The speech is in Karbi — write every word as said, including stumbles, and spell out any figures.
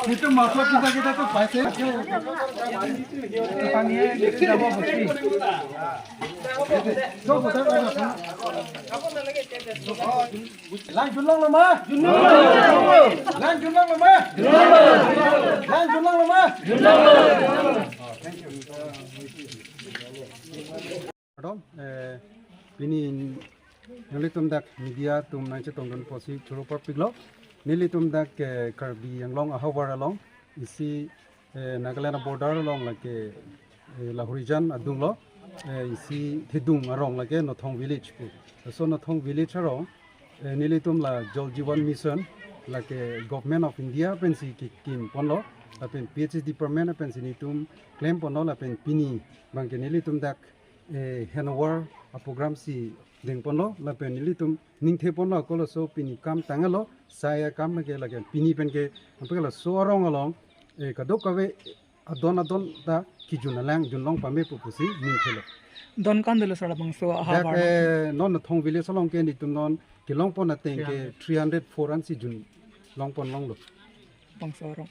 Itu masuk kita, kita tuh pasti. Kami ini tidak mau bersih. Tuh, betul, betul. Lang junlong lo ma? Lang junlong lo ma? Lang junlong lo ma? Pardon, eh, pini nelitum dak media atum nangchetongdun apotsi choro parpiklo. Nelitum dak, eh, Karbi Anglong ahavar along isi, eh, Nagaland border along lake, eh, Lahorijan adunglo, eh, isi thedung arong lake Nothong village pu. So Nothong village arong, eh, nelitum la Jal Jeevan Mission lake Government of India pensi kekim ponlo, lapen P H E department pensi nelitum klem ponlo, lapen pini abangke nelitum dak, eh, handover a-program si deng ponlo, lapen nelitum ningthe ponlo, kolo so pini kam tanglo, sai akam ke lake pini penke, apiklo so arong along, eh, kadokave adon adon ta kejun alang junlong pame pu pusi ningthelo. Don kan dolo sir labangso dak, ahavar? Eh, non Nothong village along ke nelitum non kelong pon ateng ke three hundred four ansi junlong pon longlo. Bangso arong.